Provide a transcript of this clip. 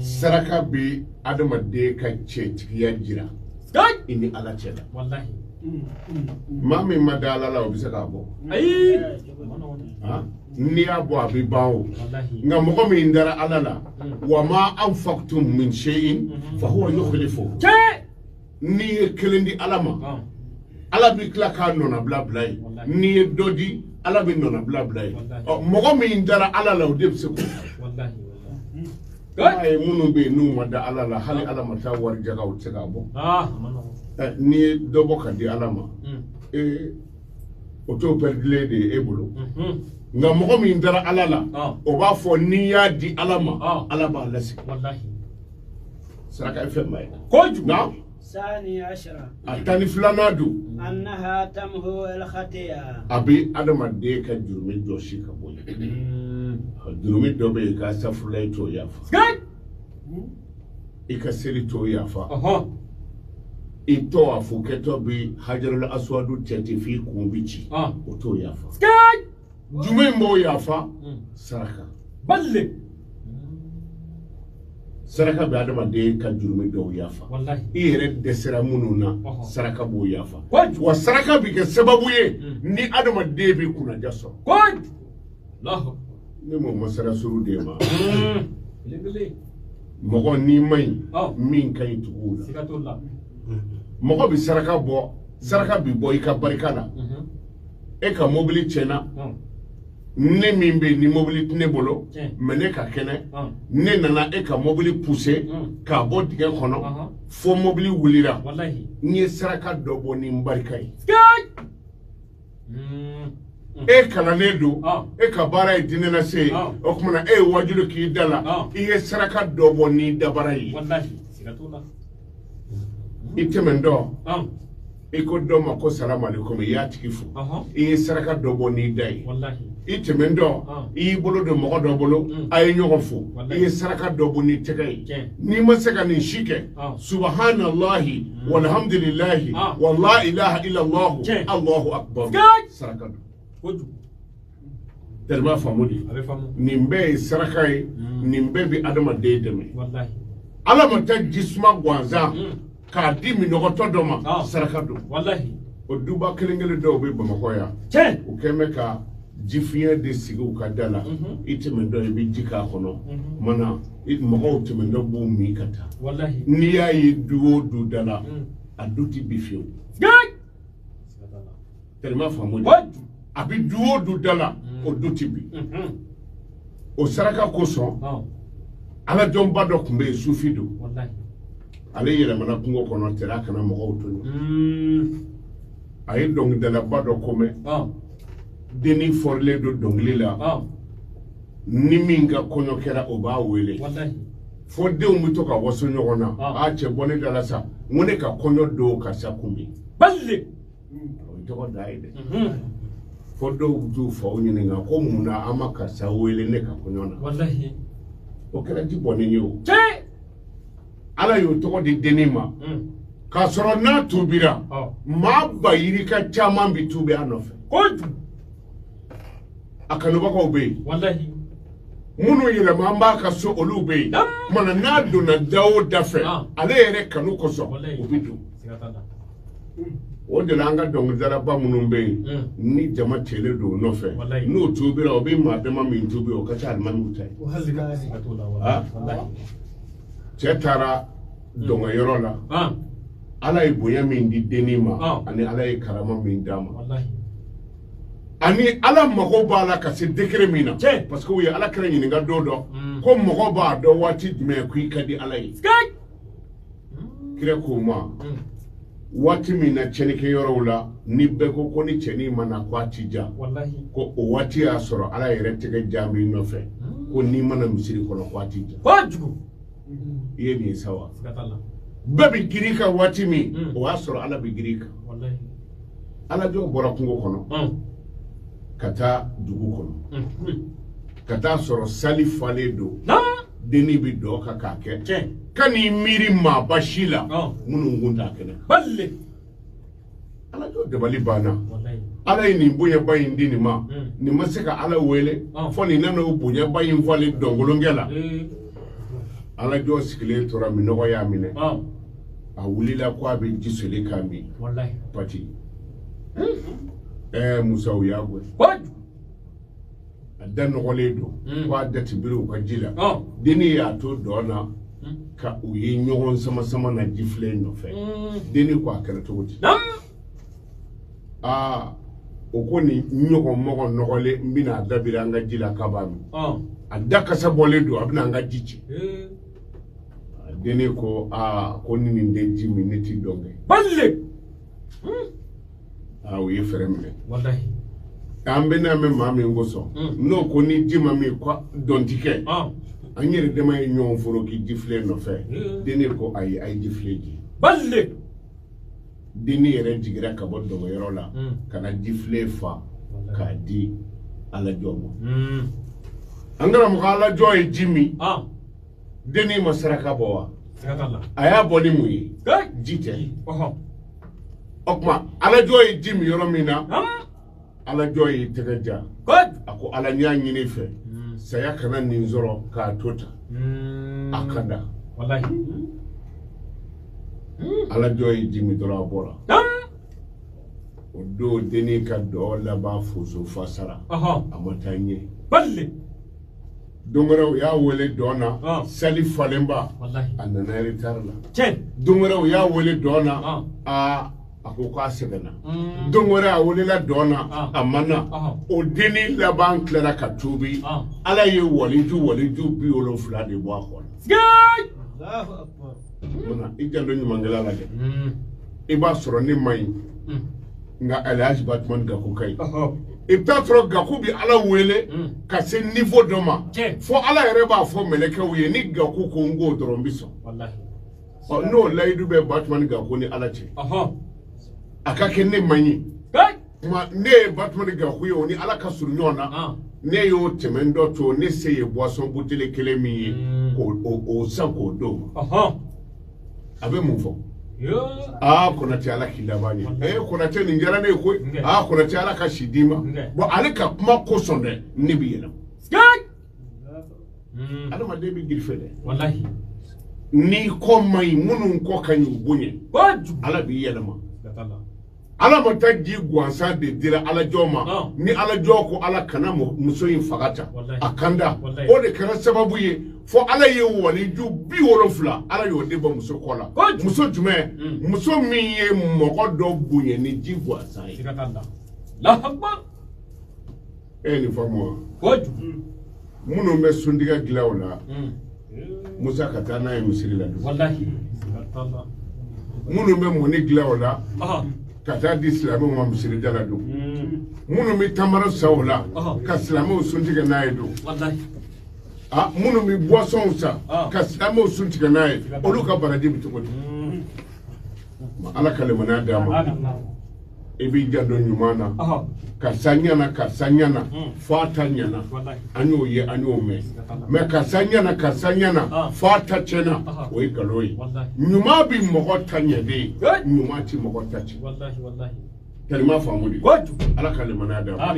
Saraka bɛ adamaden ka cɛtigiya jira i ni Ala cɛ la. Wallahi. Maa min ma da Ala la, o bɛ se k'a bɔ? Ayi. N'i y'a bɔ, a bɛ ban o. Wallahi. Nka mɔgɔ min dara Ala la, wa ma anfaqtum min shay'in fa huwa yukhlifu. Tiɲɛ. N'i ye kelen di Ala ma, Ala bɛ tila k'a nɔnabila bila yen. N'i ye dɔ di, Ala bɛ nɔnabila bila yen. Ɔ, mɔgɔ min dara Ala la, o de bɛ se k'o kɛ. Wallahi. I ye minnu bɛ yen n'u ma da Ala la, hali Ala ma taa wari jaga, u tɛ se k'a bɔ. Ah, a ma nɔgɔn. N'i ye dɔ bɔ ka di Ala ma, ee, o t'o pɛridilen de ye e bolo. Nka mɔgɔ min dara Ala la, o b'a fɔ n'i y'a di Ala ma, Ala b'a lasigi. Wallahi. Saraka ye fɛnba ye. Kojugu. Naam. Sani ashara. A 12nan don. Annaha tamhu al-khati'a. A bɛ adamaden ka jurumi jɔsi ka bɔ yen. Jurumi dɔ bɛ yen k'a safurula, i t'o yafa. I ka seli t'o yafa. I tɔwafu kɛtɔ bɛ hajarul aswadu cɛ f'i kun bɛ ci, o t'o yafa. Jumɛn b'o yafa? Saraka. Balle. Saraka bɛ adamaden ka jurumi dɔw yafa. I yɛrɛ dɛsɛra minnu na, saraka b'o yafa. Wa saraka bɛ kɛ sababu ye ni adamaden bɛ kunnaja sɔrɔ. Ne m'o masala suru d'e ma. Mɔgɔ n'i ma ɲi, min ka ɲi tugu o la. Mɔgɔ bɛ saraka bɔ, saraka bɛ bɔ i ka barika la. E ka mobili tiɲɛna, ne min bɛ yen ni mobili tɛ ne bolo, mɛ ne ka kɛnɛ, ne nana e ka mobili poussé k'a bɔ dingɛ kɔnɔ fo mobili wulira. N ye saraka dɔ bɔ ni n barika ye. E kalannen don, e ka baara ye diinɛ lase ye, o tuma na e ye wajilu k'i da la, i ye saraka dɔ bɔ ni dabara ye. I tɛmɛntɔ, i ko dɔ ma ko salamu aleykum, i y'a tigi fo, i ye saraka dɔ bɔ n'i da ye. I tɛmɛntɔ, i y'i bolo don mɔgɔ dɔ bolo, a ye ɲɔgɔn fo, i ye saraka dɔ bɔ n'i tɛgɛ ye. N'i ma se ka nin si kɛ, subahanallahi walhamdulillahi wala ilaha illallahu allahu akbar, saraka don. Tɛlima faamu de, nin bɛɛ ye saraka ye, nin bɛɛ bɛ adamaden dɛmɛ. Ala ma taa ji suma gansan k'a di minɔgɔtɔ dɔ ma, saraka don. O duba kelen kelen dɔw bɛ Bamakɔ yan, u kɛn bɛ ka ji fiɲɛ de sigi u ka da la. I tɛmɛntɔ, i bɛ ji k'a kɔnɔ, mana mɔgɔw tɛmɛntɔ b'u min ka taa. N'i y'a ye du o du da la, a du tɛ bi fiyewu. Tɛlima faamu de, a bɛ du o du da la, o du tɛ bi. O saraka kosɔn, alajɔnba dɔ tun bɛ yen, sufi don. Ale yɛlɛmana kungo kɔnɔ, tɛrɛ kana mɔgɔw tɔɲɔ. A ye dɔnkilidalaba dɔ ko mɛn, dennin fɔrilen don dɔnkili la, ni min ka kɔɲɔ kɛra, o b'a wele. Fo denw bɛ to ka waso ɲɔgɔn na, a cɛ bɔ ne da la sa, n ko ne ka kɔɲɔ don karisa kun bɛ. O ye tɔgɔ da ye dɛ. Fo dɔw bɛ t'u faw ɲininka ko mun na an ma karisa wele ne ka kɔɲɔ na. O kɛra ji bɔnnen ye o. Ala y'o tɔgɔ di dennin ma, k'a sɔrɔ n'a tubira, maa ba yirika caman bɛ tubi a nɔfɛ. A kanubagaw bɛ yen. Minnu yɛlɛma an b'a ka so, olu bɛ yen. Kumana n'a donna da o da fɛ, ale yɛrɛ kanu kosɔn, o bɛ don. O de la an ka dɔnkilidalaba minnu bɛ yen, ni jama cɛlen don u nɔfɛ, n'u tubira, o bɛ maa dama min tubi, o ka ca alimamiw ta ye. Cɛ taara dɔnkɛyɔrɔ la, Ala ye bonya min di dennin ma, ani Ala ye karama min d'a ma, ani Ala mago b'a la ka se degré min na, parce que u ye Ala kɛra ɲininka don dɔ ko mɔgɔ b'a dɔn waati jumɛn ko i ka di Ala ye. Kira k'o ma, waati min na cɛnnikɛyɔrɔw la, ni bɛɛ ko ko ni cɛnin ma na ko a ti ja, ko o waati y'a sɔrɔ Ala yɛrɛ tɛgɛ jan b'i nɔfɛ, ko n'i mana misiri kɔnɔ ko a ti ja. I ye nin sa wa? Bɛɛ bɛ girin kan waati min, o y'a sɔrɔ Ala bɛ girin kan. Alajɔ bɔra kungo kɔnɔ ka taa dugu kɔnɔ, ka taa sɔrɔ sali falen don, dennin bɛ dɔ kan k'a kɛ, ka n'i miiri maaba si la minnu kun t'a kɛnɛ kan. Alajɔ dabali banna. Ala ye nin bonyaba in di nin ma, nin ma se ka Ala wele fo nin nana o bonyaba in falen dɔnkolonkɛ la. Alajɔ sigilen tora, minɔgɔ y'a minɛ. A wulila ko a bɛ ji soli k'a min. Pati ɛɛ, Musa, u y'a gɛn. A da nɔgɔlen don ko a da ti biri u ka ji la. Denni y'a to dɔn na ka u ye ɲɔgɔn sama sama na jifilen nɔfɛ. Denni ko a kɛra cogo di? Aa, o ko nin ɲɔgɔn mɔgɔ nɔgɔlen n bɛna a da biri an ka ji la k'a b'a min. A da kasa bɔlen don, a bɛna an ka ji ci. Denni ko aa, ko ni nin tɛ ji min, ne ti dɔn kɛ. Aa, u ye fɛɛrɛ minɛ. An bɛ n'a mɛn maa min kosɔn, n'o ko ni ji ma min ko dɔn ti kɛ. An yɛrɛ dama ye ɲɔgɔn foro k'i jifilen nɔfɛ. Denni ko ayi, a ye jifilen di. Denni yɛrɛ jiginra ka bɔ dɔngɛyɔrɔ la ka na jifilen fa k'a di Alajɔ ma. An karamɔgɔ, Alajɔ ye ji min. Denni ma saraka bɔ wa? A y'a bɔ ni mun ye? Ji tɛ. O tuma Alajɔ ye ji min yɔrɔ min na, Alajɔ y'i tɛgɛ ja, a ko Ala, n y'a ɲini i fɛ, saya kana nin sɔrɔ k'a to tan. A ka da. Alajɔ ye ji min dɔrɔn, a bɔra. O don, denni ka dɔ laban foso fasara, a ma taa ɲɛ. Don wɛrɛ, u y'a wele dɔn na, sali falenba, a nana retard la. Don wɛrɛ, u y'a wele dɔn na, aa, a ko k'a sɛgɛnna. Don wɛrɛ, a welela dɔn na, a ma na. O denni laban tilara ka tuubi. Ala ye waliju 70 de bɔ a kɔnɔ. I janto ɲumankɛla la dɛ. I b'a sɔrɔ ne man ɲi, nka Alhaji Batumani Gaku ka ɲi. I bɛ taa sɔrɔ Gaku bɛ Ala wele ka se niveau dɔ ma, fo Ala yɛrɛ b'a fɔ mɛlɛkɛw ye, ni Gaku ko n k'o dɔrɔn, n bɛ sɔn. Ɔ, n'o layidu bɛ Batumani Gaku ni Ala cɛ, a ka kɛ ne man ɲi, kuma ne ye Batumani Gaku ye, o ni Ala ka surun ɲɔgɔn na. Ne y'o tɛmɛn dɔ to, ne se ye boisson buteli kelen min ye, k'o san k'o d'o ma, a bɛ mun fɔ? Aa, Konate, Ala k'i laban ɲɛ. Ee Konate, nin diyara ne ye koyi. Aa Konate, Ala ka si d'i ma. Bon, ale ka kuma kosɔn dɛ, ne bɛ yɛlɛma. Adamaden bɛ girife dɛ. N'i kɔ man ɲi, minnu kɔ ka ɲi, u bonya, Ala b'i yɛlɛma. Ala ma taa ji gansan de dira Alajɔ ma. Ni Alajɔ ko Ala kana muso in faga ta, a kan da. O de kɛra sababu ye fo Ala ye waliju 70, Ala y'o de bɔ muso kɔ la. Muso jumɛn? Muso min ye mɔgɔ dɔ bonya ni ji gansan ye. E ye nin faamu wa? Minnu bɛ suntigɛ dilan o la, Musa, ka taa n'a ye misiri la don. Minnu bɛ mɔni dilan o la, ka taa di silamɛw ma misiri da la don. Minnu bɛ tamaro san o la, ka silamɛw sun tigɛ n'a ye don. Minnu bɛ boissonw san, ka silamɛw sun tigɛ n'a ye, olu ka baraji bɛ cogo di? Ala ka limaniya d'a ma. I b'i janto ɲuman na. Karisa ɲɛna, karisa ɲɛna, f'a ta ɲɛna, an y'o ye, an y'o mɛn. Mais karisa ɲɛna, karisa ɲɛna, f'a ta tiɲɛna, o ye nkalon ye. Ɲuman bi mɔgɔ ta ɲɛ de, ɲuman ti mɔgɔ ta tiɲɛ. Kalima faamu de. Ala ka limaniya d'a ma.